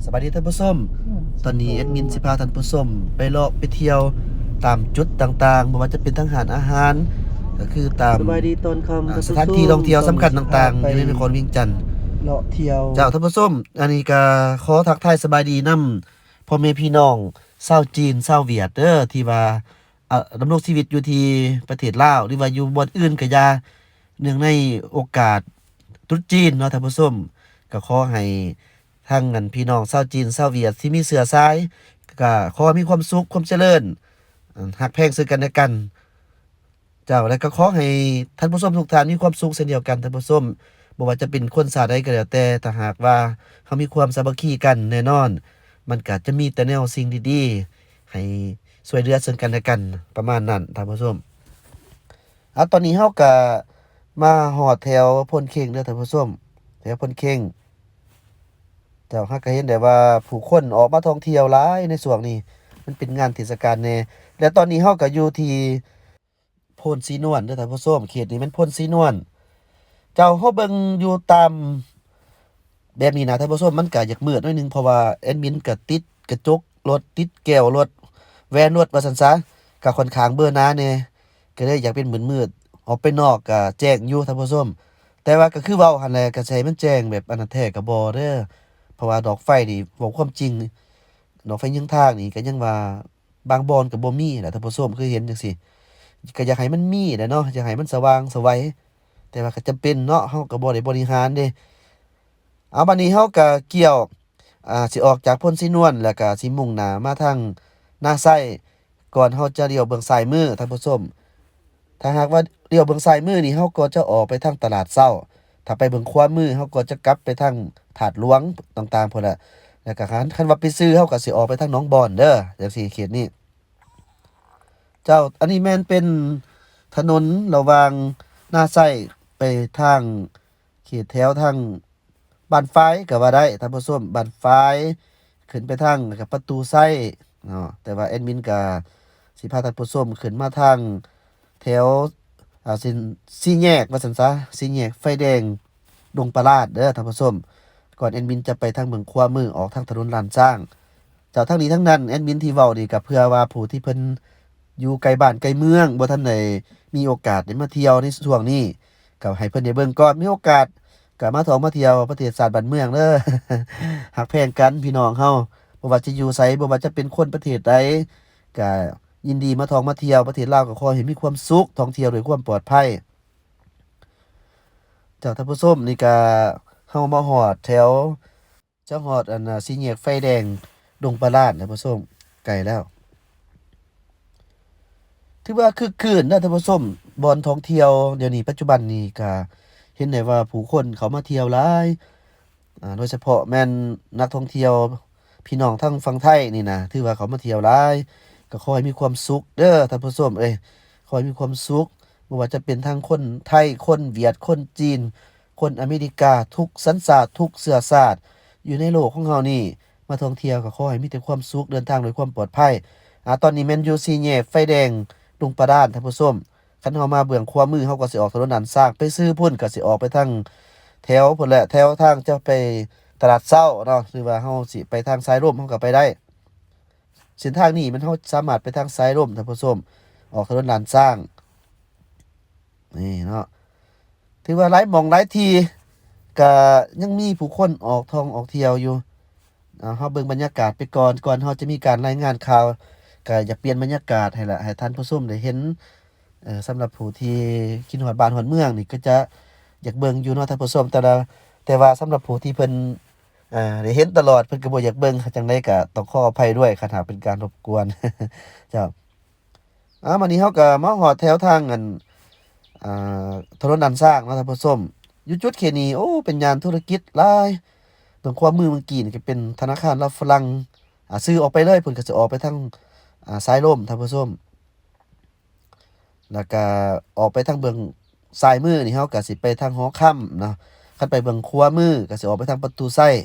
ສະບາຍດີທ່ານຜູ້ຊົມ, ຕອນນີ້ແອດມິນຊິພາທ່ານຜູ້ຊົມໄປເລາະໄປທ່ຽວຕາມຈຸດຕ່າງໆ, ບໍ່ວ່າຈະເປັນທາງຮ້ານອາຫານ, ກໍຄືຕາມ ສະບາຍດີຕອນຄ່ຳ ອ່າ ທ່ານຜູ້ຊົມ, ສະຖານທີ່ທ່ອງທ່ຽວສຳຄັນຕ່າງໆ ຢູ່ໃນນະຄອນວຽງຈັນ ເລາະທ່ຽວ. ເຈົ້າ ທ່ານຜູ້ຊົມ, ອັນນີ້ກໍຂໍທັກທາຍສະບາຍດີນຳພໍ່ແມ່ພີ່ນ້ອງຊາວຈີນ ຊາວຫວຽດເດີ ທີ່ວ່າ ເອີ ດຳລົງຊີວິດຢູ່ທີ່ປະເທດລາວ ຫຼືວ່າຢູ່ບ່ອນອື່ນກໍຢ່າ, ເນື່ອງໃນໂອກາດຕຣຸດຈີນເນາະທ່ານຜູ້ຊົມ, ກໍຂໍໃຫ້ທັງອັນພີ່ນ້ອງຊາວຈີນ ຊາວຫວຽດທີ່ມີເຊື້ອສາຍ ກໍຂໍໃຫ້ມີຄວາມສຸກຄວາມຈະເລີນ, ຮັກແພງເຊິ່ງກັນແລະກັນ. ເຈົ້າ ແລະກໍຂໍໃຫ້ທ່ານຜູ້ຊົມທຸກທ່ານມີຄວາມສຸກເຊັ່ນດຽວກັນທ່ານຜູ້ຊົມ, ບໍ່ວ່າຈະເປັນຄົນຊາດໃດກໍແລ້ວແຕ່, ຖ້າຫາກວ່າເຮົາມີຄວາມສາມັກຄີກັນ ແນ່ນອນມັນກໍຈະມີແຕ່ແນວສິ່ງດີໆ ໃຫ້ຊ່ວຍເຫຼືອເຊິ່ງກັນແລະກັນ ປະມານນັ້ນທ່ານຜູ້ຊົມ. ອາ ຕອນນີ້ເຮົາກະມາຮອດແຖວໂພນເຄັງເດີທ່ານຜູ້ຊົມ, ແຖວໂພນເຄັງ. ເຈົ້າ ເຮົາກະເຫັນໄດ້ວ່າຜູ້ຄົນອອກມາທ່ອງທ່ຽວຫຼາຍໃນຊ່ວງນີ້, ມັນເປັນງານເທດສະການແດ່. ແລະຕອນນີ້ເຮົາກະຢູ່ທີ່ໂພນສີນວນເດີທ່ານຜູ້ຊົມ, ເຂດນີ້ແມ່ນໂພນສີນວນ. ເຈົ້າ ເຮົາເບິ່ງຢູ່ຕາມ ແບບນີ້ນະທ່ານຜູ້ຊົມ, ມັນກະຢາກມືດໜ້ອຍໜຶ່ງ ເພາະວ່າແອດມິນກະຕິດກະຈົກລົດ ຕິດແກ້ວລົດ ແວ່ນລົດວ່າຊັ້ນຊະ, ກະຂ້ອນຂ້າງເບີໜາແດ່, ກະເລີຍຢາກເປັນມືດໆ. ອອກໄປນອກກະແຈ້ງຢູ່ທ່ານຜູ້ຊົມ, ແຕ່ວ່າກະຄືເວົ້າຫັ້ນແຫຼະ, ກະຊິໃຫ້ມັນແຈ້ງແບບອັນນັ້ນແທ້ກະບໍ່ເດີ, ເພາະວ່າດອກໄຟນີ້ ເວົ້າຄວາມຈິງ ດອກໄຟຍືງທາງນີ້ກະຍັງວ່າ ບາງບ່ອນກໍບໍ່ມີແຫຼະທ່ານຜູ້ຊົມ, ຄືເຫັນຈັ່ງຊີ້ ກໍຢາກໃຫ້ມັນມີແຫຼະເນາະ, ຢາກໃຫ້ມັນສະຫວ່າງສະໄຫວ, ແຕ່ວ່າກໍຈຳເປັນເນາະ, ເຮົາກໍບໍ່ໄດ້ບໍລິຫານເດ້. ເອົາ ບາດນີ້ເຮົາກໍກ່ຽວ ອ່າ ຊິອອກຈາກໂພນສີນວນ ແລ້ວກໍຊິມຸ່ງໜ້າມາທາງນາໄຊ, ກ່ອນເຮົາຈະລ້ຽວເບື້ອງຊ້າຍມືທ່ານຜູ້ຊົມ. ຖ້າຫາກວ່າລ້ຽວເບື້ອງຊ້າຍມືນີ້ ເຮົາກໍຈະອອກໄປທາງຕະຫຼາດເຊົ້າ, ຖ້າໄປເບື້ອງຂວາມື ເຮົາກໍຈະກັບໄປທາງທາດຫຼວງຕ່າງໆພຸ້ນແຫຼະ. ແລ້ວກໍຄັນ ຄັນວ່າໄປຊື່ ເຮົາກໍຊິອອກໄປທາງໜອງບອນເດີ, ຈັ່ງຊີ້ເຂດນີ້. ເຈົ້າ ອັນນີ້ແມ່ນເປັນຖະໜົນລະຫວ່າງນາໄຊໄປທາງເຂດແຖວທາງ ບ້ານຝາຍກໍວ່າໄດ້ທ່ານຜູ້ຊົມ, ບ້ານຝາຍ ຂຶ້ນໄປທາງ ແລ້ວກໍປະຕູໄຊເນາະ. ແຕ່ວ່າແອດມິນກໍຊິພາທ່ານຜູ້ຊົມຂຶ້ນມາທາງແຖວ ອ່າ ເສັ້ນສີ່ແຍກວ່າຊັ້ນຊະ, ສີ່ແຍກໄຟແດງດົງປະລາດເດີທ່ານຜູ້ຊົມ, ກ່ອນແອດມິນຈະໄປທາງເບື້ອງຂວາມື ອອກທາງຖະໜົນລ້ານຊ້າງ. ເຈົ້າ ທັງນີ້ທັງນັ້ນ ແອດມິນທີ່ເວົ້ານີ້ກໍເພື່ອວ່າຜູ້ທີ່ເພິ່ນຢູ່ໄກບ້ານໄກເມືອງ ບໍ່ທັນໄດ້ມີໂອກາດໄດ້ມາທ່ຽວໃນຊ່ວງນີ້ ກໍໃຫ້ເພິ່ນໄດ້ເບິ່ງກ່ອນ, ມີໂອກາດກໍມາທ່ອງມາທ່ຽວປະເທດຊາດບ້ານເມືອງເດີ. ຮັກແພງກັນພີ່ນ້ອງເຮົາ, ບໍ່ວ່າຈະຢູ່ໃສ, ບໍ່ວ່າຈະເປັນຄົນປະເທດໃດ ກໍຍິນດີມາທ່ອງມາທ່ຽວປະເທດລາວ. ກໍຂໍໃຫ້ມີຄວາມສຸກ, ທ່ອງທ່ຽວດ້ວຍຄວາມປອດໄພ. ເຈົ້າ ທ່ານຜູ້ຊົມ, ນີ້ກໍເຮົາມາຮອດແຖວ ຈະຮອດອັນ ອ່າ ສີ່ແຍກໄຟແດງດົງປະລາດແລ້ວທ່ານຜູ້ຊົມ, ໃກ້ແລ້ວ. ຖືວ່າຄຶກຄື້ນເດີທ່ານຜູ້ຊົມ, ບ່ອນທ່ອງທ່ຽວດຽວນີ້ ປັດຈຸບັນນີ້ກະເຫັນໄດ້ວ່າຜູ້ຄົນເຂົ້າມາທ່ຽວຫຼາຍ, ອ່າ ໂດຍສະເພາະແມ່ນນັກທ່ອງທ່ຽວພີ່ນ້ອງທາງຝັ່ງໄທນີ້ນະ, ຖືວ່າເຂົ້າມາທ່ຽວຫຼາຍ. ກໍຂໍໃຫ້ມີຄວາມສຸກເດີທ່ານຜູ້ຊົມເອີຍ, ຂໍໃຫ້ມີຄວາມສຸກ, ບໍ່ວ່າຈະເປັນທັງຄົນໄທ, ຄົນຫວຽດ, ຄົນຈີນ, ຄົນອາເມລິກາ, ທຸກສັນຊາດ, ທຸກເຊື້ອຊາດ ຢູ່ໃນໂລກຂອງເຮົານີ້ ມາທ່ອງທ່ຽວກໍຂໍໃຫ້ມີແຕ່ຄວາມສຸກ, ເດີນທາງດ້ວຍຄວາມປອດໄພ. ອາ ຕອນນີ້ແມ່ນຢູ່ສີ່ແຍກໄຟແດງດົງປະລາດທ່ານຜູ້ຊົມ. ຄັນເຮົາມາເບື້ອງຂວາມື ເຮົາກໍຊິອອກຖະໜົນດ້ານຊ້າງ, ໄປຊື່ພຸ້ນກໍຊິອອກໄປທາງແຖວພຸ້ນແຫຼະ, ແຖວທາງຈະໄປຕະຫຼາດເຊົ້າເນາະ, ຫຼືວ່າເຮົາຊິໄປທາງສາຍລົມ ເຮົາກໍໄປໄດ້. ເສັ້ນທາງນີ້ແມ່ນເຮົາສາມາດໄປທາງສາຍລົມທ່ານຜູ້ຊົມ, ອອກຖະໜົນລ້ານຊ້າງ. ນີ້ເນາະ, ຖືວ່າຫຼາຍໝ່ອງຫຼາຍທີ່ກະຍັງມີຜູ້ຄົນອອກທ່ອງອອກທ່ຽວຢູ່. ເຮົາເບິ່ງບັນຍາກາດໄປກ່ອນ, ກ່ອນເຮົາຈະມີການລາຍງານຂ່າວ, ກະຢາກປ່ຽນບັນຍາກາດໃຫ້ລະ ໃຫ້ທ່ານຜູ້ຊົມໄດ້ເຫັນ. ເອີ ສຳລັບຜູ້ທີ່ຄິດຮອດບ້ານຮອດເມືອງນີ້ ກໍຈະຢາກເບິ່ງຢູ່ເນາະທ່ານຜູ້ຊົມ, ແຕ່ລະ ແຕ່ວ່າສຳລັບຜູ້ທີ່ເພິ່ນ ເອີ ໄດ້ເຫັນຕະຫຼອດ ເພິ່ນກໍບໍ່ຢາກເບິ່ງ, ຈັ່ງໃດກໍຕ້ອງຂໍອະໄພດ້ວຍ ຄັນຫາກເປັນການລົບກວນ. ເຈົ້າ. ອາ ມານີ້ເຮົາກໍມາຮອດແຖວທາງອັນ ອ່າ ຖະໜົນລ້ານຊ້າງເນາະທ່ານຜູ້ຊົມ. ຢູ່ຈຸດເຂດນີ້ ໂອ້ ເປັນຍ່ານທຸລະກິດຫຼາຍ. ເບື້ອງຂວາມືເມື່ອກີ້ນີ້ກໍເປັນທະນາຄານລາວຝຣັ່ງ. ອາ ຊື່ອອກໄປເລີຍ ເພິ່ນກໍຊິອອກໄປທາງ ອາ ສາຍລົມທ່ານຜູ້ຊົມ. ແລ້ວກະອອກໄປທາງເບື້ອງຊ້າຍມືນີ້ ເຮົາກະຊິໄປທາງຫໍຄຳເນາະ, ຄັນໄປເບື້ອງຂວາມືກະຊິອອກໄປທາງປະຕູໄຊ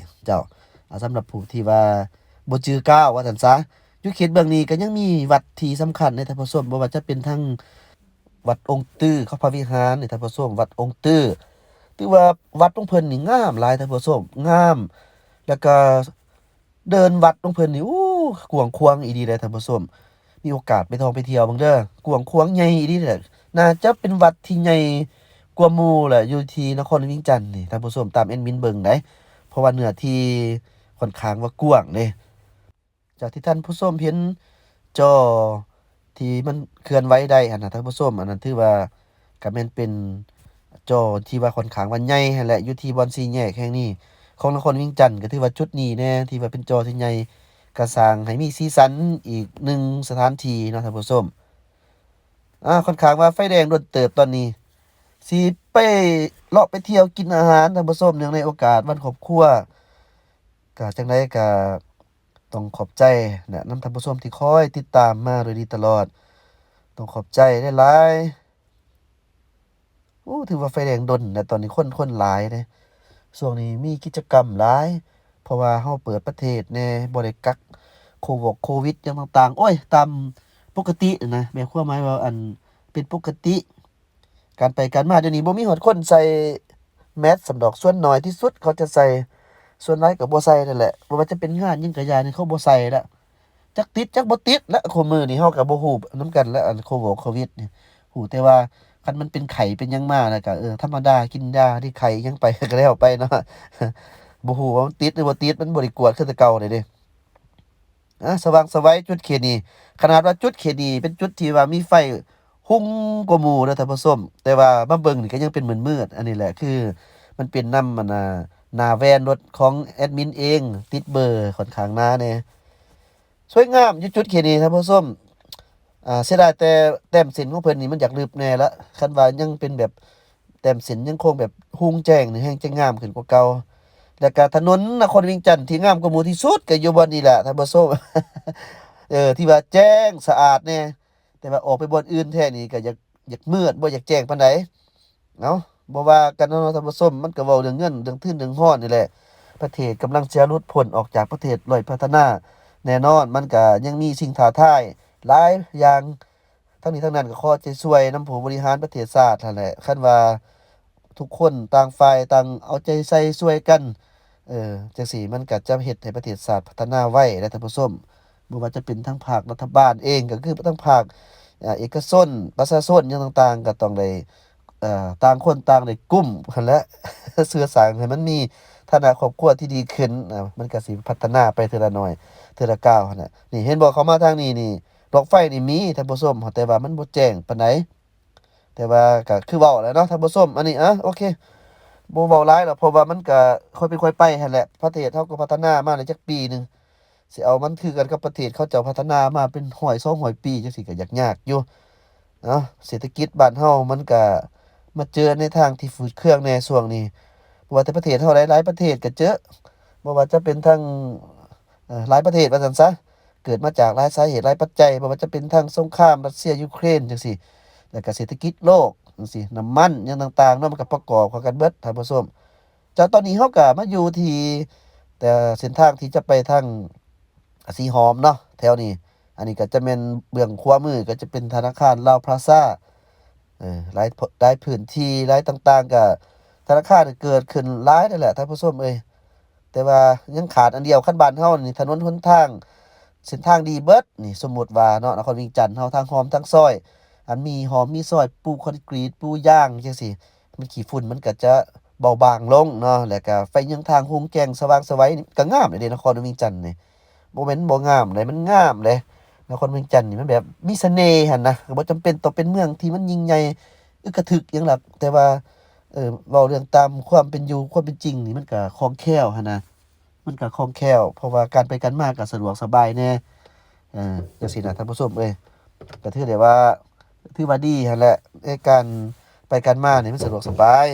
ເຈົ້າ. ອາ ສຳລັບຜູ້ທີ່ວ່າບໍ່ຈື່ກ້າວວ່າຊັ້ນຊະ, ຢູ່ເຂດເບື້ອງນີ້ກະຍັງມີວັດທີ່ສຳຄັນເດ້ທ່ານຜູ້ຊົມ, ບໍ່ວ່າຈະເປັນທັງວັດອົງຕື້ ເຂົາພະວິຫານນີ້ທ່ານຜູ້ຊົມ, ວັດອົງຕື້ ຖືວ່າວັດຂອງເພິ່ນນີ້ງາມຫຼາຍທ່ານຜູ້ຊົມ, ງາມ ແລ້ວກະ ເດີ່ນວັດຂອງເພິ່ນນີ້ ໂອ້ ກວ້າງຂວາງອີ່ຫຼີເດ້ທ່ານຜູ້ຊົມ. ມີໂອກາດໄປທ່ອງໄປທ່ຽວເບິ່ງເດີ ກວ້າງຂວາງໃຫຍ່ອີ່ຫຼີເດ້. ໜ້າຈະເປັນວັດທີ່ໃຫຍ່ກວ່າໝູ່ແຫຼະ ຢູ່ທີ່ນະຄອນຫຼວງວຽງຈັນນີ້ທ່ານຜູ້ຊົມ, ຕາມແອດມິນເບິ່ງໄດ໋ ເພາະວ່າເນື້ອທີ່ຂ້ອນຂ້າງວ່າກວ້າງເດ້. ຈາກທີ່ທ່ານຜູ້ຊົມເຫັນຈໍທີ່ມັນເຄື່ອນໄຫວໄດ້ຫັ້ນນະທ່ານຜູ້ຊົມ, ອັນນັ້ນຖືວ່າກະແມ່ນເປັນຈໍທີ່ວ່າຂ້ອນຂ້າງວ່າໃຫຍ່ຫັ້ນແຫຼະ ຢູ່ທີ່ບ່ອນສີ່ແຍກແຫ່ງນີ້ຂອງນະຄອນວຽງຈັນ. ກະຖືວ່າຈຸດນີ້ແດ່ທີ່ວ່າເປັນຈໍທີ່ໃຫຍ່ ກະສ້າງໃຫ້ມີສີສັນອີກໜຶ່ງສະຖານທີ່ເນາະທ່ານຜູ້ຊົມ. ອາ ຂ້ອນຂ້າງວ່າໄຟແດງດົນເຕີບຕອນນີ້ ຊິໄປເລາະໄປທ່ຽວກິນອາຫານທ່ານຜູ້ຊົມ, ເນື່ອງໃນໂອກາດວັນຄອບຄົວ. ກະຈັ່ງໃດກະ ຕ້ອງຂອບໃຈນະ ນຳທ່ານຜູ້ຊົມທີ່ຄອຍຕິດຕາມມາໂດຍດີຕະຫຼອດ. ຕ້ອງຂອບໃຈຫຼາຍໆ. ໂອ້ ຖືວ່າໄຟແດງດົນແລ້ວ ຕອນນີ້ຄົນ ຄົນຫຼາຍເດ້. ຊ່ວງນີ້ມີກິດຈະກຳຫຼາຍ ເພາະວ່າເຮົາເປີດປະເທດແດ່ ບໍ່ໄດ້ກັກໂຄວອກໂຄວິດຫຍັງຕ່າງໆ ໂອ້ຍ ຕາມປົກກະຕິນະ ແບບຄວາມໝາຍວ່າ ອັນ ເປັນປົກກະຕິ. ການໄປການມາດຽວນີ້ບໍ່ມີຮອດຄົນໃສ່ແມັດຊ້ຳດອກ, ສ່ວນໜ້ອຍທີ່ສຸດເຂົາຈະໃສ່ ສ່ວນຫຼາຍກໍບໍ່ໃສ່ນັ້ນແຫຼະ. ບໍ່ວ່າຈະເປັນງານຫຍັງກໍຢ່ານີ້ ເຂົາບໍ່ໃສ່ລະ ຈັກຕິດຈັກບໍ່ຕິດລະ. ຄູ່ມື້ນີ້ເຮົາກໍບໍ່ຮູ້ນຳກັນລະ ອັນໂຄວອກໂຄວິດນີ້ ຮູ້ແຕ່ວ່າຄັນມັນເປັນໄຂ້ເປັນຫຍັງມາແລ້ວກໍ ເອີ ທຳມະດາ ກິນຢາ ທີ່ໄຂ້ຫຍັງໄປ ກໍແລ້ວໄປເນາະ. ບໍ່ຮູ້ວ່າມັນຕິດຫຼືບໍ່ຕິດ ມັນບໍ່ໄດ້ກວດຄືແຕ່ເກົ່າແລ້ວເດ້. ອາ ສະຫວ່າງສະໄຫວຈຸດເຂດນີ້ ຂະໜາດວ່າຈຸດເຂດນີ້ເປັນຈຸດທີ່ວ່າມີໄຟຮຸ່ງກວ່າໝູ່ເດີທ່ານຜູ້ຊົມ, ແຕ່ວ່າມາເບິ່ງນີ້ກໍຍັງເປັນມືດໆ. ອັນນີ້ແຫຼະ ຄືມັນເປັນນຳ ອັນ ໜ້າແວ່ນລົດຂອງແອດມິນເອງ ຕິດເບີຂ້ອນຂ້າງໜາແດ່. ສວຍງາມຢູ່ຈຸດເຂດນີ້ທ່ານຜູ້ຊົມ. ອາ ເສຍດາຍແຕ່ແຕ້ມເສັ້ນຂອງເພິ່ນນີ້ມັນຢາກລຶບແດ່ລະ, ຄັນວ່າຍັງເປັນແບບ ແຕ້ມເສັ້ນຍັງຄົງແບບຮຸ່ງແຈ້ງນີ້ ແຮ່ງຈະງາມຂຶ້ນກວ່າເກົ່າ. ແລ້ວກະຖະໜົນນະຄອນວຽງຈັນທີ່ງາມກວ່າໝູ່ທີ່ສຸດກໍຢູ່ບ່ອນນີ້ແຫຼະທ່ານຜູ້ຊົມ. ເອີ ທີ່ວ່າແຈ້ງສະອາດແດ່, ແຕ່ວ່າອອກໄປບ່ອນອື່ນແທ້ນີ້ກໍຢາກ ຢາກມືດ ບໍ່ຢາກແຈ້ງປານໃດ. ເອົ້າ ບໍ່ວ່າກັນເນາະທ່ານຜູ້ຊົມ, ມັນກໍເວົ້າເລື່ອງເງິນ ເລື່ອງທຶນ ເລື່ອງຮອນນີ້ແຫຼະ. ປະເທດກຳລັງຈະຫຼຸດພົ້ນອອກຈາກປະເທດດ້ອຍພັດທະນາແນ່ນອນ, ມັນກໍຍັງມີສິ່ງທ້າທາຍຫຼາຍຢ່າງ. ທັງນີ້ທັງນັ້ນກໍຂໍໃຈຊ່ວຍນຳຜູ້ບໍລິຫານປະເທດຊາດຫັ້ນແຫຼະ. ຄັນວ່າທຸກຄົນຕ່າງຝ່າຍຕ່າງເອົາໃຈໃສ່ຊ່ວຍກັນ ເອີ ຈັ່ງຊີ້ມັນກໍຈະເຮັດໃຫ້ປະເທດຊາດພັດທະນາໄວເດ້ທ່ານຜູ້ຊົມ. ບໍ່ວ່າຈະເປັນທາງພາກລັດຖະບານເອງ ກໍຄືທາງພາກ ອາ ເອກະຊົນ ປະຊາຊົນຫຍັງຕ່າງໆ ກໍຕ້ອງໄດ້ ເອີ ຕ່າງຄົນຕ່າງໄດ້ກຸ້ມຫັ້ນແຫຼະ ເພື່ອສ້າງໃຫ້ມັນມີຖານະຄອບຄົວທີ່ດີຂຶ້ນ. ອາ ມັນກໍຊິພັດທະນາໄປເທື່ອລະໜ້ອຍເທື່ອລະກ້າວຫັ້ນແຫຼະ. ນີ້ເຫັນບໍ່ ເຂົ້າມາທາງນີ້ນີ້ ດອກໄຟນີ້ມີທ່ານຜູ້ຊົມ, ແຕ່ວ່າມັນບໍ່ແຈ້ງປານໃດ. ແຕ່ວ່າກໍຄືເວົ້າແຫຼະເນາະທ່ານຜູ້ຊົມ. ອັນນີ້ ອາ ໂອເຄ ບໍ່ເວົ້າຫຼາຍດອກ ເພາະວ່າມັນກໍຄ່ອຍເປັນຄ່ອຍໄປຫັ້ນແຫຼະ. ປະເທດເຮົາກໍພັດທະນາມາໄດ້ຈັກປີໜຶ່ງ, ຊິເອົາມັນຄືກັນກັບປະເທດເຂົາເຈົ້າພັດທະນາມາເປັນຮ້ອຍສອງຮ້ອຍປີ ຈັ່ງຊີ້ກໍຢາກຍາກຢູ່ເນາະ. ເສດຖະກິດບ້ານເຮົາມັນກໍມາເຈີໃນທາງທີ່ຝືດເຄືອງແດ່ຊ່ວງນີ້. ບໍ່ວ່າແຕ່ປະເທດເຮົາໃດ ຫຼາຍປະເທດກໍເຈີ, ບໍ່ວ່າຈະເປັນທັງ ເອີ ຫຼາຍປະເທດວ່າຊັ້ນຊະ, ເກີດມາຈາກຫຼາຍສາເຫດຫຼາຍປັດໄຈ, ບໍ່ວ່າຈະເປັນທັງສົງຄາມຣັດເຊຍຢູເຄຣນຈັ່ງຊີ້ ແລ້ວກໍເສດຖະກິດໂລກຈັ່ງຊີ້, ນ້ຳມັນຫຍັງຕ່າງໆເນາະ, ມັນກໍປະກອບເຂົ້າກັນເບິດທ່ານຜູ້ຊົມ. ຈາກຕອນນີ້ເຮົາກໍມາຢູ່ທີ່ ແຕ່ເສັ້ນທາງທີ່ຈະໄປທາງ ອ່າ ສີຫອມເນາະ ແຖວນີ້. ອັນນີ້ກໍຈະແມ່ນເບື້ອງຂວາມື ກໍຈະເປັນທະນາຄານລາວພລາຊາ. ເອີ ຫຼາຍ ຫຼາຍພື້ນທີ່ ຫຼາຍຕ່າງໆ ກໍທະນາຄານເກີດຂຶ້ນຫຼາຍແລ້ວແຫຼະທ່ານຜູ້ຊົມເອີຍ. ແຕ່ວ່າຍັງຂາດອັນດຽວ, ຄັນບ້ານເຮົານີ້ ຖະໜົນຫົນທາງ ເສັ້ນທາງດີເບິດນີ້, ສົມມຸດວ່າເນາະ ນະຄອນວຽງຈັນເຮົາ ທາງຮ່ອມທາງຊອຍ ອັນມີຮ່ອມມີຊອຍ ປູຄອນກຣີດ ປູຢາງຈັ່ງຊີ້, ມັນ ຂີ້ຝຸ່ນມັນກໍຈະເບົາບາງລົງເນາະ. ແລ້ວກໍໄຟຍັງທາງຮຸ່ງແຈ້ງສະຫວ່າງສະໄຫວ ກໍງາມເດ້ ນະຄອນວຽງຈັນນີ້. ບໍ່ແມ່ນບໍ່ງາມເດ້ ມັນງາມເດ້. ນະຄອນວຽງຈັນນີ້ມັນແບບມີສະເໜ່ຫັ້ນນະ, ກໍບໍ່ຈຳເປັນຕ້ອງເປັນເມືອງທີ່ມັນຍິ່ງໃຫຍ່ອຶກກະທຶກຫຍັງດອກ, ແຕ່ວ່າ ເອີ ເວົ້າເລື່ອງຕາມຄວາມເປັນຢູ່ ຄວາມເປັນຈິງນີ້ ມັນກໍຄ່ອງແຄ້ວຫັ້ນນະ, ມັນກໍຄ່ອງແຄ້ວ ເພາະວ່າການໄປການມາກໍສະດວກສະບາຍແດ່. ເອີ ຈັ່ງຊີ້ນະທ່ານຜູ້ຊົມເອີຍ, ກໍຖືໄດ້ວ່າ ຖືວ່າດີຫັ້ນແຫຼະ ໃນການໄປການມານີ້ ມັນສະດວກສະບາຍ.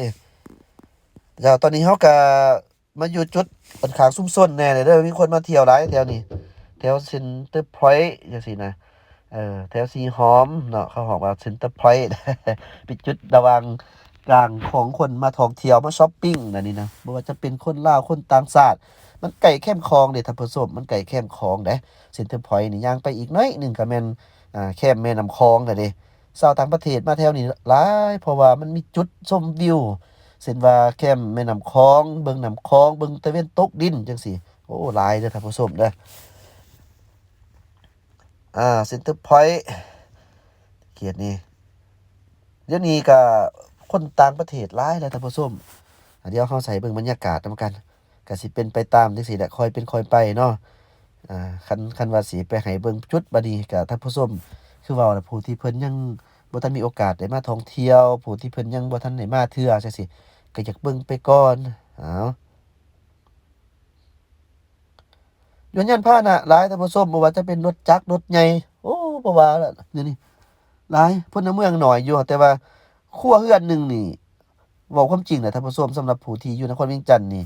ແລ້ວຕອນນີ້ເຮົາກໍ ມາຢູ່ຈຸດຂ້າງຊຸມຊົນແດ່ເດີ, ມີຄົນມາທ່ຽວຫຼາຍແຖວນີ້ ແຖວເຊັນເຕີພອຍຈັ່ງຊີ້ນະ. ເອີ ແຖວສີຫອມເນາະ ເຂົາຮ້ອງວ່າເຊັນເຕີພອຍ ເປັນຈຸດລະຫວ່າງກາງຂອງຄົນມາທ່ອງທ່ຽວ ມາຊັອບປິງແນວນີ້ນະ. ບໍ່ວ່າຈະເປັນຄົນລາວ ຄົນຕ່າງຊາດ, ມັນໃກ້ແຄມຂອງເດ້ທ່ານຜູ້ຊົມ, ມັນໃກ້ແຄມຂອງເດ້. ເຊັນເຕີພອຍນີ້ ຍ່າງໄປອີກໜ້ອຍໜຶ່ງກໍແມ່ນ ອ່າ ແຄມແມ່ນ້ຳຂອງແລ້ວເດ້. ຊາວຕ່າງປະເທດມາແຖວນີ້ຫຼາຍ ເພາະວ່າມັນມີຈຸດຊົມວິວ ເຊັ່ນວ່າແຄມແມ່ນ້ຳຂອງ, ເບິ່ງນ້ຳຂອງ, ເບິ່ງຕາເວັນຕົກດິນຈັ່ງຊີ້. ອ້ ຫຼາຍເດີທ່ານຜູ້ຊົມເດີ. ອ່າ ເຊັນເຕີພອຍເຂດນີ້ ດຽວນີ້ກໍຄົນຕ່າງປະເທດຫຼາຍແຫຼະທ່ານຜູ້ຊົມ. ດຽວເຮົາໃຫ້ເບິ່ງບັນຍາກາດນຳກັນ ກໍຊິເປັນໄປຕາມຈັ່ງຊີ້ແຫຼະ ຄ່ອຍເປັນຄ່ອຍໄປເນາະ. ອ່າ ຄັນ ຄັນວ່າຊິໄປໃຫ້ເບິ່ງຈຸດບາດນີ້ ກໍທ່ານຜູ້ຊົມ ຄືເວົ້າແຫຼະ ຜູ້ທີ່ເພິ່ນຍັງບໍ່ທັນມີໂອກາດໄດ້ມາທ່ອງທ່ຽວ ຜູ້ທີ່ເພິ່ນຍັງບໍ່ທັນໄດ້ມາເທື່ອຈັ່ງຊີ້ ກໍຢາກເບິ່ງໄປກ່ອນ. ເອົາ ຍົນຍານພາຫະນະຫຼາຍທ່ານຜູ້ຊົມ ບໍ່ວ່າຈະເປັນລົດຈັກລົດໃຫຍ່ ໂອ້ ບໍ່ວ່າລະ ດຽວນີ້ຫຼາຍ ພົນລະເມືອງໜ້ອຍຢູ່ ແຕ່ວ່າຄົວເຮືອນໜຶ່ງນີ້ ເວົ້າຄວາມຈິງນະທ່ານຜູ້ຊົມ ສຳລັບຜູ້ທີ່ຢູ່ນະຄອນວຽງຈັນນີ້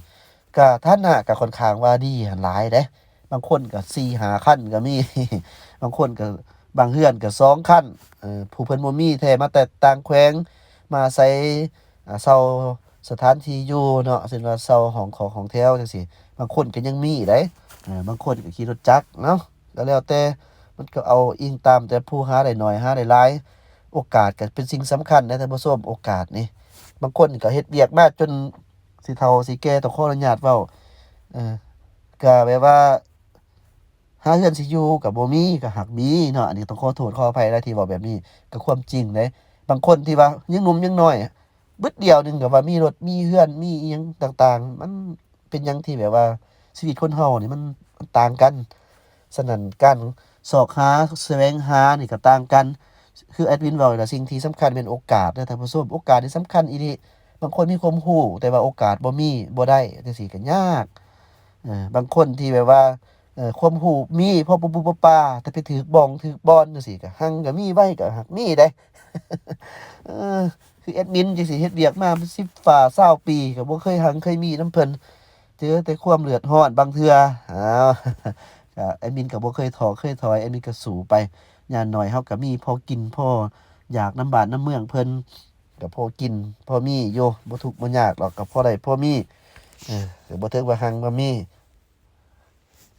ກະຖານະກະຂ້ອນຂ້າງວ່າດີຫັ້ນຫຼາຍເດ້. ບາງຄົນກະສີ່ຫ້າຄັນກະມີ ບາງຄົນກະ ບາງເຮືອນກະສອງຄັນ. ເອີ ຜູ້ເພິ່ນບໍ່ມີແທ້ ມາແຕ່ຕ່າງແຂວງ ມາອາໄສ ອ່າ ເຊົ່າສະຖານທີ່ຢູ່ເນາະ ເຊັ່ນວ່າເຊົ່າຫ້ອງຂອງຫ້ອງແຖວຈັ່ງຊີ້ ບາງຄົນກໍຍັງມີໄດ໋. ເອີ ບາງຄົນກໍຂີ່ລົດຈັກເນາະ ກໍແລ້ວແຕ່ ມັນກໍເອົາອີງຕາມແຕ່ຜູ້ຫາໄດ້ໜ້ອຍ ຫາໄດ້ຫຼາຍ. ໂອກາດກໍເປັນສິ່ງສຳຄັນນະທ່ານຜູ້ຊົມ ໂອກາດນີ້ ບາງຄົນກໍເຮັດວຽກມາຈົນຊິເຖົ້າຊິແກ່ ຕ້ອງຂໍອະນຸຍາດເວົ້າ ເອີ ກໍແບບວ່າ ຫາເຮືອນຊິຢູ່ກໍບໍ່ມີ ກໍຫາກມີເນາະ. ອັນນີ້ຕ້ອງຂໍໂທດຂໍອະໄພຫຼາຍທີ່ເວົ້າແບບນີ້ ກໍຄວາມຈິງເດ້. ບາງຄົນທີ່ວ່າຍັງໜຸ່ມຍັງນ້ອຍ ບຶດດຽວໜຶ່ງກໍວ່າມີລົດມີເຮືອນມີອີ່ຫຍັງຕ່າງໆ ມັນເປັນຫຍັງທີ່ແບບວ່າຊີວິດຄົນເຮົານີ້ມັນ ມັນຕ່າງກັນ. ສະນັ້ນການຊອກຫາສະແຫວງຫານີ້ກໍຕ່າງກັນ. ຄືແອດມິນເວົ້າແຫຼະ ສິ່ງທີ່ສຳຄັນແມ່ນໂອກາດເດີທ່ານຜູ້ຊົມ ໂອກາດນີ້ສຳຄັນອີ່ຫຼີ. ບາງຄົນມີຄວາມຮູ້ ແຕ່ວ່າໂອກາດບໍ່ມີ ບໍ່ໄດ້ ຈັ່ງຊີ້ກໍຍາກ. ເອີ ບາງຄົນທີ່ແບບວ່າ ເອີ ຄວາມຮູ້ມີພໍປຸບໆປາໆ ແຕ່ໄປຖືກບ່ອງຖືກບ່ອນຈັ່ງຊີ້ ກໍຮັ່ງກໍມີ ໄວກໍຫາກມີເດ້. ເອີ ຄືແອດມິນຈັ່ງຊີ້ ເຮັດວຽກມາສິບຝາຊາວປີ ກໍບໍ່ເຄີຍຮັ່ງເຄີຍມີນຳເພິ່ນ ເຈີແຕ່ຄວາມເດືອດຮ້ອນບາງເທື່ອ. ອ້າວ ກໍແອດມິນກໍບໍ່ເຄີຍທໍ້ເຄີຍຖອຍ ແອດມິນກໍສູ້ໄປ. ຢ່າງໜ້ອຍເຮົາກໍມີພໍກິນພໍຢາກນຳບ້ານນຳເມືອງເພິ່ນ ກໍພໍກິນພໍມີຢູ່ ບໍ່ທຸກບໍ່ຍາກດອກ ກໍພໍໄດ້ພໍມີ. ເອີ ກໍບໍ່ເຖິງວ່າຮັ່ງວ່າມີ.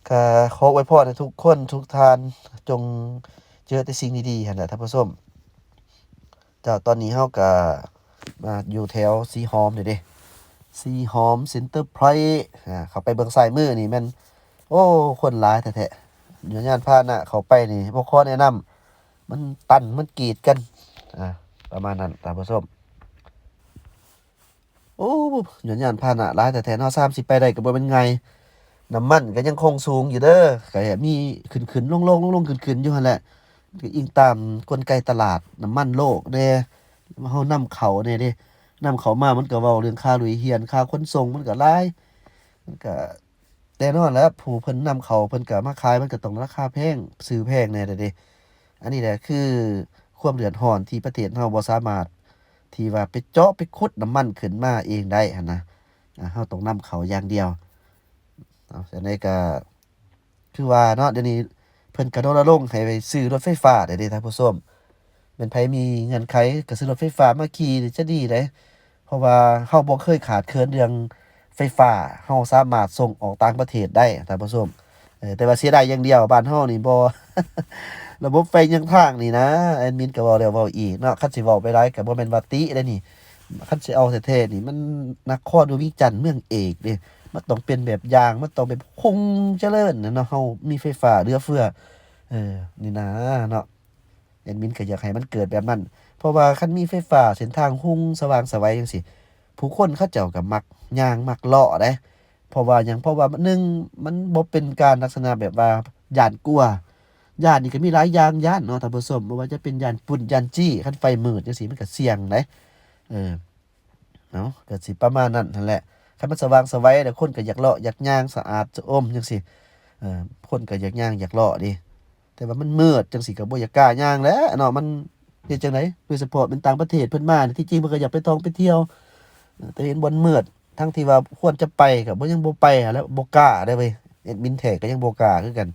ກໍຂໍອວຍພອນໃຫ້ທຸກຄົນທຸກທ່ານ ຈົ່ງເຈີແຕ່ສິ່ງດີໆຫັ້ນແຫຼະທ່ານຜູ້ຊົມ. ເຈົ້າ ຕອນນີ້ເຮົາກໍມາຢູ່ແຖວສີຫອມນີ້ເດ້ ສີຫອມ ເຊັນເຕີພອຍ ອ່າ ເຂົ້າໄປເບື້ອງຊ້າຍມືນີ້ແມ່ນ ໂອ້ ຄົນຫຼາຍແທ້ໆ. ຍົນຍານພາຫະນະເຂົ້າໄປນີ້ ບໍ່ຂໍແນະນຳ ມັນຕັນ ມັນກີດກັນ ອ່າ ປະມານນັ້ນທ່ານຜູ້ຊົມ. ໂອ້ ຍ້ອນຍານພາຫະນະຫຼາຍແທ້ໆເນາະ ສາມສິບ ໄປໄດ້ກໍບໍ່ແມ່ນງ່າຍ. ນ້ຳມັນກໍຍັງຄົງສູງຢູ່ເດີ ກໍມີຂຶ້ນໆລົງໆ ລົງໆຂຶ້ນໆຢູ່ຫັ້ນແຫຼະ. ກໍອີງຕາມກົນໄກຕະຫຼາດນ້ຳມັນໂລກແດ່ ເຮົານຳເຂົ້າແດ່ເດ້. ນຳເຂົ້າມາມັນກໍເວົ້າເລື່ອງຄ່າລຸຍຮຽນ ຄ່າຂົນສົ່ງມັນກໍຫຼາຍ ມັນກໍ ແນ່ນອນແຫຼະ ຜູ້ເພິ່ນນຳເຂົ້າ ເພິ່ນກໍມາຂາຍ ມັນກໍຕ້ອງລາຄາແພງ ຊື້ແພງແດ່ເດ້. ອັນນີ້ແຫຼະຄືຄວາມເດືອດຮ້ອນທີ່ປະເທດເຮົາບໍ່ສາມາດທີ່ວ່າໄປເຈາະໄປຂຸດນ້ຳມັນຂຶ້ນມາເອງໄດ້ຫັ້ນນະ. ອ່າ ເຮົາຕ້ອງນຳເຂົ້າຢ່າງດຽວ. ເອົາ ຈັ່ງໃດກໍຄືວ່າເນາະ ດຽວນີ້ເພິ່ນກໍລົນະລົງໃຫ້ໄປຊື້ລົດໄຟຟ້າໄດ້ເດ້ທ່ານຜູ້ຊົມ. ແມ່ນໃຜມີເງື່ອນໄຂກໍຊື້ລົດໄຟຟ້າມາຂີ່ນີ້ຈະດີເດ້ ເພາະວ່າເຮົາບໍ່ເຄີຍຂາດເຂີນເລື່ອງໄຟຟ້າ ເຮົາສາມາດສົ່ງອອກຕ່າງປະເທດໄດ້ທ່ານຜູ້ຊົມ. ເອີ ແຕ່ວ່າເສຍດາຍຢ່າງດຽວ ບ້ານເຮົານີ້ບໍ່ ລະບົບໄຟຍັງຄ້າງນີ້ນະ ແອດມິນກໍເວົ້າແລ້ວເວົ້າອີກເນາະ. ຄັນຊິເວົ້າໄປຫຼາຍກໍບໍ່ແມ່ນວ່າຕິເດ້ນີ້ ຄັນຊິເອົາແທ້ໆນີ້ ມັນນະຄອນຫຼວງວຽງຈັນເມືອງເອກເດ້ ມັນຕ້ອງເປັນແບບຢ່າງ ມັນຕ້ອງແບບຮຸ່ງຈະເລີນນະເນາະ ເຮົາມີໄຟຟ້າເຫຼືອເຟືອ. ເອີ ນີ້ນະເນາະ ແອດມິນກໍຢາກໃຫ້ມັນເກີດແບບນັ້ນ ເພາະວ່າຄັນມີໄຟຟ້າ ເສັ້ນທາງຮຸ່ງສະຫວ່າງສະໄຫວຈັ່ງຊີ້ ຜູ້ຄົນເຂົາເຈົ້າກໍມັກຍ່າງມັກເລາະເດ້. ເພາະວ່າຫຍັງ? ເພາະວ່າໜຶ່ງ ມັນບໍ່ເປັນການລັກສະນະແບບວ່າຢ້ານກົວ. ຢ້ານນີ້ກໍມີຫຼາຍຢ່າງຢ້ານເນາະທ່ານຜູ້ຊົມ ບໍ່ວ່າຈະເປັນຢ້ານປຸ້ນ ຢ້ານຈີ້ ຄັນໄຟມືດຈັ່ງຊີ້ມັນກໍສ່ຽງເດ້. ເອີ ເນາະ ກໍຊິປະມານນັ້ນຫັ້ນແຫຼະ. ຄັນມັນສະຫວ່າງສະໄຫວແລ້ວ ຄົນກໍຢາກເລາະຢາກຍ່າງ ສະອາດສະອົມຈັ່ງຊີ້ ເອີ ຄົນກໍຢາກຍ່າງຢາກເລາະເດ້. ແຕ່ວ່າມັນມືດຈັ່ງຊີ້ກໍບໍ່ຢາກກ້າຍ່າງແຫຼະເນາະ ມັນເຮັດຈັ່ງໃດ? ໂດຍສະເພາະແມ່ນຕ່າງປະເທດເພິ່ນມານີ້ ທີ່ຈິງເພິ່ນກໍຢາກໄປທ່ອງໄປທ່ຽວ ແຕ່ເຫັນບ່ອນມືດ ທັງທີ່ວ່າຄວນຈະໄປກໍບໍ່ ຍັງບໍ່ໄປຫັ້ນແຫຼະ ບໍ່ກ້າເດ້ເວີຍ. ແອດມິນແທ້ກໍຍັງບໍ່ກ້າຄືກັນ.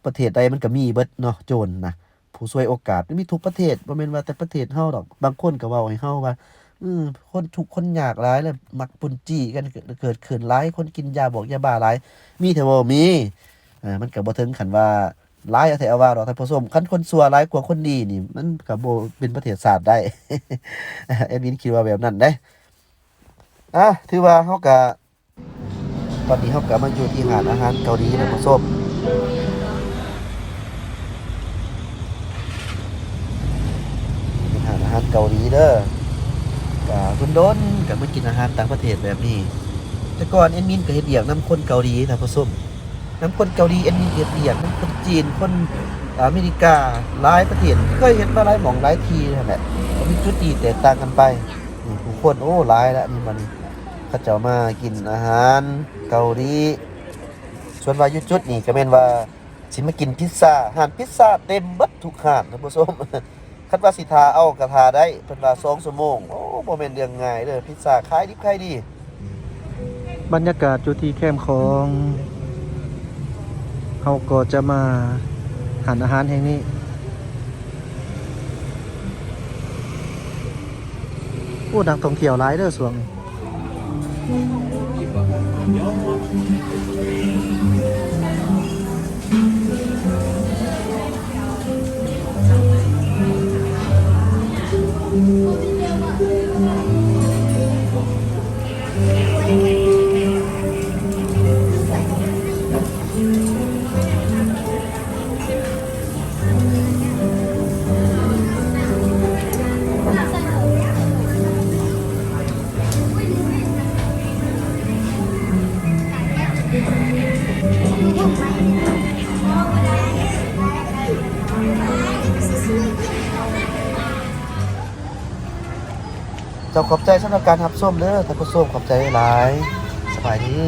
ປະເທດໃດມັນກໍມີເບິດເນາະ ໂຈນນະ ຜູ້ສວຍໂອກາດ ມັນມີທຸກປະເທດ ບໍ່ແມ່ນວ່າແຕ່ປະເທດເຮົາດອກ. ບາງຄົນກໍເວົ້າໃຫ້ເຮົາວ່າ ເອີ ຄົນທຸກຄົນຍາກຫຼາຍ ແລ້ວມັກປຸ້ນຈີ້ກັນເກີດຂຶ້ນຫຼາຍ ຄົນກິນຢາບອກຢາບ້າຫຼາຍ. ມີແທ້ບໍ່? ມີ. ເອີ ມັນກໍບໍ່ເຖິງຂັ້ນວ່າຫຼາຍແທ້ວ່າດອກທ່ານຜູ້ຊົມ. ຄັນຄົນຊົ່ວຫຼາຍກວ່າຄົນດີນີ້ ມັນກໍບໍ່ເປັນປະເທດຊາດໄດ້. ແອດມິນຄິດວ່າແບບນັ້ນເດ້. ອ່າ ຖືວ່າເຮົາກໍ ຕອນນີ້ເຮົາກໍມາຢູ່ທີ່ຮ້ານອາຫານເກົາຫຼີ ທ່ານຜູ້ຊົມ. ເປັນຮ້ານອາຫານເກົາຫຼີເດີ. ກະດົນໆ ກະມາກິນອາຫານຕ່າງປະເທດແບບນີ້. ແຕ່ກ່ອນແອດມິນກະເຮັດວຽກນຳຄົນເກົາຫຼີ ທ່ານຜູ້ຊົມ. ນຳຄົນເກົາຫຼີ ແອດມິນເຮັດວຽກນຳຄົນຈີນ, ຄົນອາເມລິກາ, ຫຼາຍປະເທດ, ເຄີຍເຮັດມາຫຼາຍໝ່ອງຫຼາຍທີ່ຫັ້ນແຫຼະ. ກໍມີຈຸດທີ່ແຕກຕ່າງກັນໄປ. ນີ້ຜູ້ຄົນ ໂອ້ ຫຼາຍລະ ນີ້ບັດນີ້ ເຂົາເຈົ້າມາກິນອາຫານເກົາຫຼີ. ສ່ວນວ່າຢູ່ຈຸດນີ້ກໍແມ່ນວ່າ ຊິມາກິນພິດຊາ, ຮ້ານພິດຊາເຕັມເບິດທຸກຮ້ານ ທ່ານຜູ້ຊົມ. ຄັນວ່າຊິຖ້າເອົາກໍຖ້າໄດ້, ເພິ່ນວ່າສອງຊົ່ວໂມງ. ໂອ້ ບໍ່ແມ່ນເລື່ອງງ່າຍເດີ, ພິດຊາຂາຍດິບຂາຍດີ. ບັນຍາກາດຢູ່ທີ່ແຄມຂອງ ເຮົາກໍຈະມາຮ້ານອາຫານແຫ່ງນີ້. ໂອ້ ນັກທ່ອງທ່ຽວຫຼາຍເດີຊ່ວງນີ້. ເຈົ້າ ຂອບໃຈສຳລັບການຮັບຊົມເດີທ່ານຜູ້ຊົມ, ຂອບໃຈຫຼາຍ. ສະບາຍດີ.